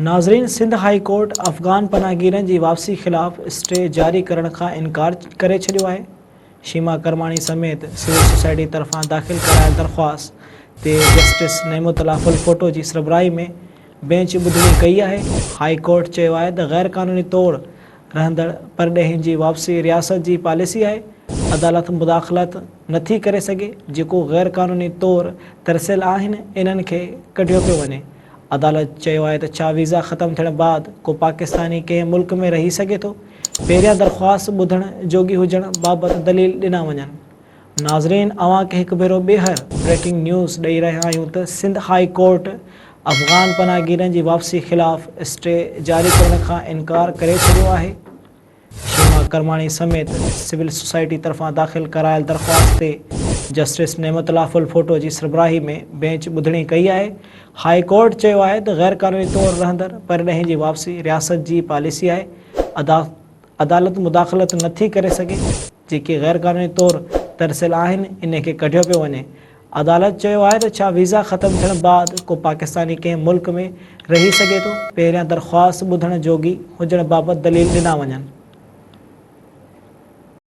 ناظرين Sindh high court Afghan پناهگيرن جي واپسي خلاف اسٽي جاري ڪرڻ کان انڪار ڪري ڇڏيو آهي. شيما ڪرماڻي سميت سول سوسائٽي طرفان داخل ڪرايل درخواست تي جسٽس نعمت الله ڦلپوٽو جي سربراهي ۾ بينچ ٻڌڻي ڪئي آهي. هائي ڪورٽ چيو آهي ته غير قانوني طور رهندڙ پرڏيهين جي واپسي رياست جي پاليسي آهي، عدالت مداخلت نٿي ڪري سگهي، جيڪو غير قانوني طور ترسيل آهن انهن کي ڪڍيو پيو وڃي. عدالت چيو آهي ته ڇا ويزا ختم ٿيڻ بعد ڪو پاڪستاني ڪنهن ملڪ ۾ رهي سگهي ٿو؟ پهريان درخواست ٻڌڻ جوڳي هجڻ بابت دليل ڏنا وڃن. ناظرين اوهان کي هڪ ڀيرو ٻيهر بريڪنگ نيوز ڏئي رهيا آهيون ته سنڌ هائي ڪورٽ افغان پناهگيرن جي واپسي خلاف اسٽي جاري ڪرڻ کان انڪار ڪري ڇڏيو آهي. شيما ڪرماڻي سميت سول سوسائٽي طرفان داخل ڪرايل درخواست تي جسٽس نعمت الله ڦلپوٽو جي سربراهي ۾ بينچ ٻڌڻي ڪئي آهي. هائي ڪورٽ چيو آهي ته غير قانوني طور رهندڙ پرڏيهين جي واپسي رياست جي پاليسي آهي، عدالت مداخلت نٿي ڪري سگهي، جيڪي غير قانوني طور ترسيل آهن انهي کي ڪڍيو پيو وڃي. عدالت چيو آهي ته ڇا ويزا ختم ٿيڻ بعد ڪو پاڪستاني ڪنهن ملڪ ۾ رهي سگهي ٿو؟ پهريان درخواست ٻڌڻ جوڳي هجڻ بابت دليل ڏنا وڃن.